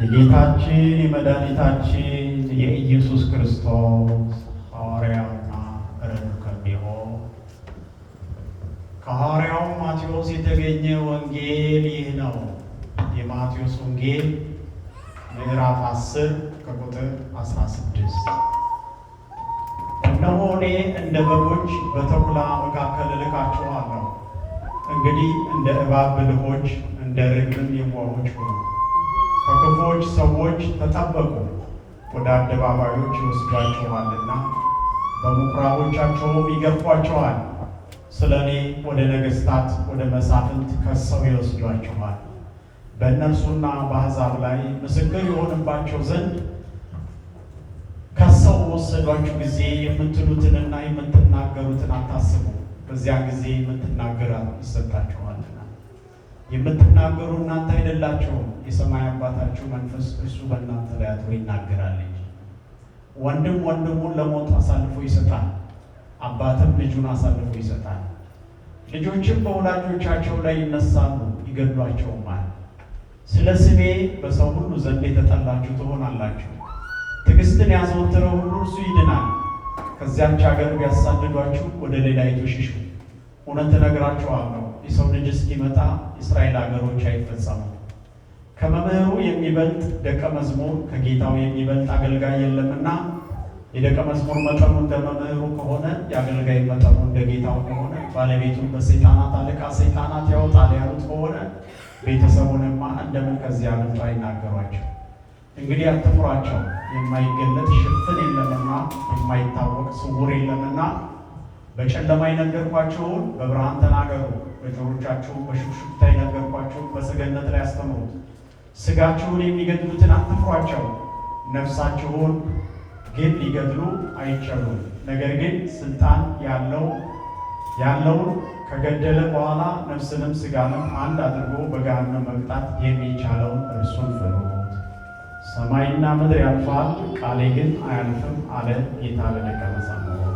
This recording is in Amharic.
የጌታችን የመድኃኒታችን የኢየሱስ ክርስቶስ ሐዋርያውና ረዱ ከሚሆን ከሐዋርያው ማቴዎስ የተገኘ ወንጌል ይህ ነው። የማቴዎስ ወንጌል ምዕራፍ 10 ከቁጥር 16። እነሆ እኔ እንደ በጎች በተኩላ መካከል እልካችኋለሁ። እንግዲህ እንደ እባብ ብልሆች፣ እንደ ርግብም የዋሆች ሁኑ። ከክፉዎች ሰዎች ተጠበቁ፣ ወደ አደባባዮች ይወስዷቸዋልና በምኩራቦቻቸውም ይገርፏቸዋል። ስለ እኔ ወደ ነገሥታት ወደ መሳፍንት ከሰው ይወስዷቸዋል። በእነርሱና በአሕዛብ ላይ ምስክር የሆንባቸው ዘንድ ከሰው በወሰዷችሁ ጊዜ የምትሉትንና የምትናገሩትን አታስቡ፣ በዚያን ጊዜ የምትናገሩ ይሰጣችኋልና። የምትናገሩ እናንተ አይደላችሁም፣ የሰማይ አባታችሁ መንፈስ እርሱ በእናንተ ላይ አድሮ ይናገራል እንጂ። ወንድም ወንድሙን ለሞት አሳልፎ ይሰጣል፣ አባትም ልጁን አሳልፎ ይሰጣል። ልጆችም በወላጆቻቸው ላይ ይነሳሉ፣ ይገድሏቸውማል። ስለ ስሜ በሰው ሁሉ ዘንድ የተጠላችሁ ትሆናላችሁ። ትዕግስትን ያዘወተረ ሁሉ እርሱ ይድናል። ከዚያች ሀገር ቢያሳድዷችሁ ወደ ሌላይቱ ሽሹ። እውነት እነግራችኋለሁ የሰው ልጅ እስኪመጣ የእስራኤል ሀገሮች አይፈጸሙም። ከመምህሩ የሚበልጥ ደቀ መዝሙር ከጌታው የሚበልጥ አገልጋይ የለምና የደቀ መዝሙር መጠኑ እንደ መምህሩ ከሆነ የአገልጋይ መጠኑ እንደ ጌታው ከሆነ ባለቤቱን በሰይጣናት አለቃ ሰይጣናት ያወጣል ያሉት ከሆነ ቤተሰቡንማ እንደምን ከዚያ አብልጦ አይናገሯቸው? እንግዲህ አትፍሯቸው። የማይገለጥ ሽፍን የለምና የማይታወቅ ስውር የለምና በጨለማ የነገርኳችሁን በብርሃን ተናገሩ፣ በጆሮቻችሁ በሹክሹክታ የነገርኳችሁን በሰገነት ላይ አስተምሩት። ስጋችሁን የሚገድሉትን አትፍሯቸው፣ ነፍሳችሁን ግን ሊገድሉ አይቻሉም። ነገር ግን ስልጣን ያለውን ከገደለ በኋላ ነፍስንም ስጋንም አንድ አድርጎ በገሃነም መቅጣት የሚቻለውን እርሱን ፍሩት። ሰማይና ምድር ያልፋል፣ ቃሌ ግን አያልፍም አለ ጌታ ለደቀ መዛሙርቱ።